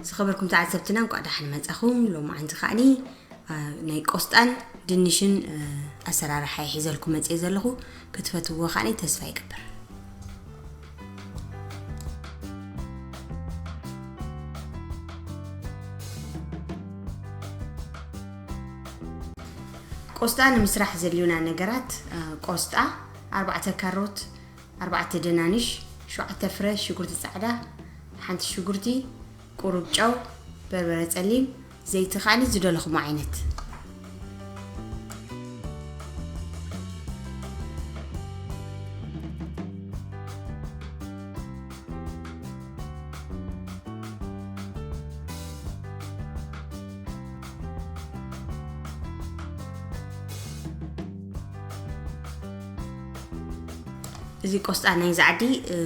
ዝኸበርኩም ተዓዘብትና፣ እንኳዕ ደሓን መጻኹም። ሎማዓንቲ ከዓኒ፣ አ፣ ናይ ቆስጣን ድንሽን፣ አ፣ ኣሰራርሓ እየ ሒዘልኩም መጽየ ዘለኹ። ክትፈትውዎ ከዓኒ ተስፋ ይገብር። ቆስጣ ንምስራሕ ዘድልዩና ነገራት፣ አ፣ ቆስጣ፣ ኣርባዕተ ካሮት፣ ኣርባዕተ ደናንሽ፣ ሸውዓተ ፍረ ሽጉርቲ ጻዕዳ፣ ሓንቲ ሽጉርቲ፣ ቁሩብ ጨው፣ በርበረ ጸሊም፣ ዘይቲ፣ ከዓኒ ዝደለኹሞ ዓይነት። እዚ ቆስጣ ናይዚ ዓዲ፣ እ፣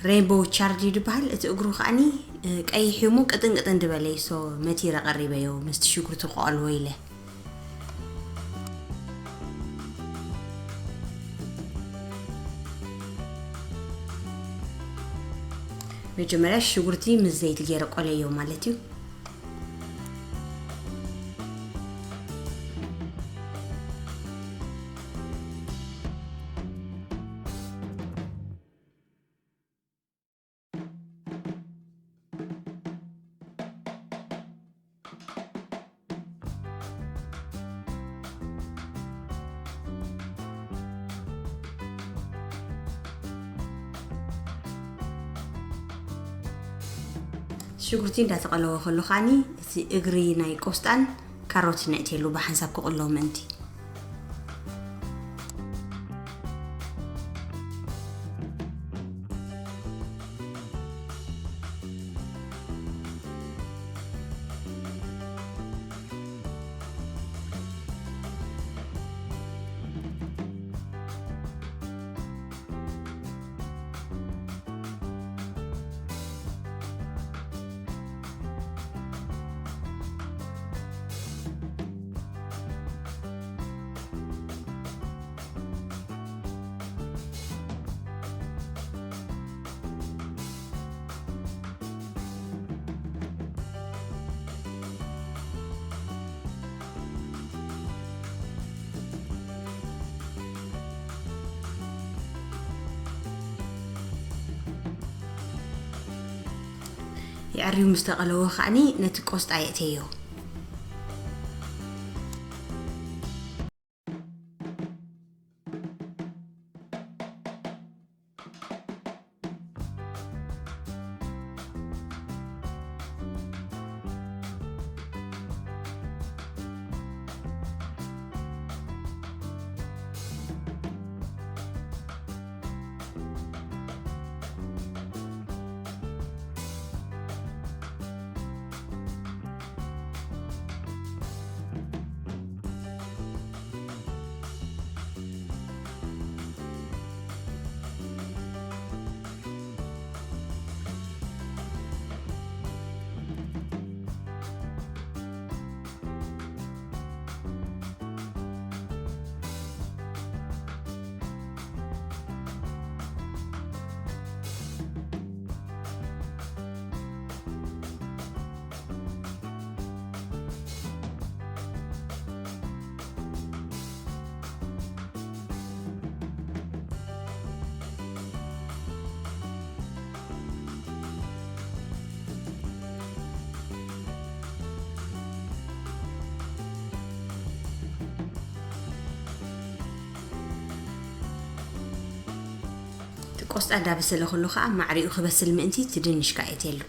ሬንቦው ቻርድ እዩ ዝበሃል። እቲ እግሩ ከዓኒ፣ እ፣ ቀይሕ እዩ እሞ ቅጥን ቅጥን ዝበለ እዩ። ሶ መቲረ ቀሪበዮ ምስቲ ሽጉርቲ ክቐልዎ ኢለ። መጀመርያ ሽጉርቲ ምስ ዘይቲ ገይረ ቆለዮ ማለት እዩ። ሽጉርቲ እንዳተቐለወ ከሎ ከዓኒ እቲ እግሪ ናይ ቆስጣን ካሮትን ነእትየሉ ብሓንሳብ ክቕሎ ምእንቲ። የዕርዩ ምስ ተቐለወ ከዓኒ ነቲ ቆስጣ የእተዮ። እቲ ቆስጣ እንዳበሰለ ከሎ ከዓ ማዕሪኡ ክበስል ምእንቲ እቲ ድንሽ ከዓ የትየሉ።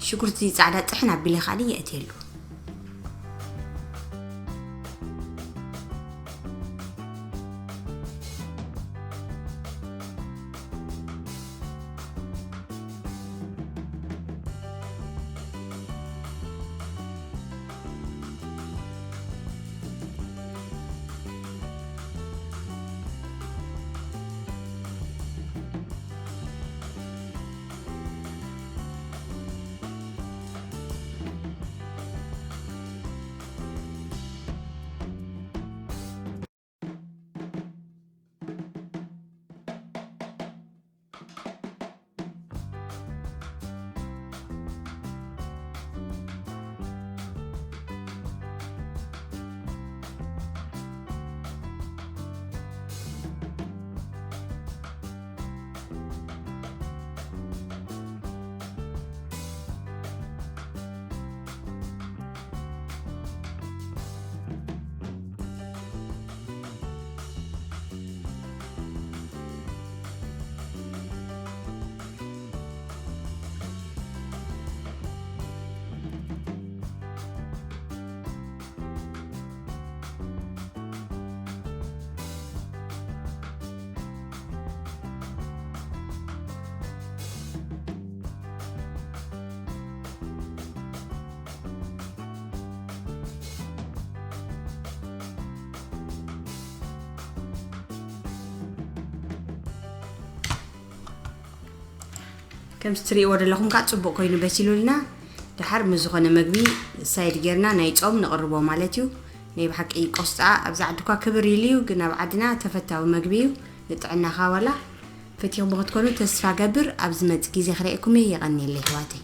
ሽጉርቲ ጻዕዳ ጥሕን ኣቢለ ካሊ የእትየሉ። ከምዚ ትርእይዎ ዘለኹም ከዓ ጽቡቕ ኮይኑ በሲሉልና። ድሓር ምስ ዝኾነ መግቢ ሳይድ ጌርና ናይ ጾም ንቕርቦ ማለት እዩ። ናይ ብሓቂ ቆስጣ ኣብዚ ዓዲ እኳ ክብር ኢሉ እዩ፣ ግን ኣብ ዓድና ተፈታዊ መግቢ እዩ። ንጥዕናኻ ዋላ ፈቲኹም ክትኮኑ ተስፋ ገብር። ኣብ ዝመጽእ ግዜ ክርእየኩም እየ። የቐንየለይ ኣሕዋተይ።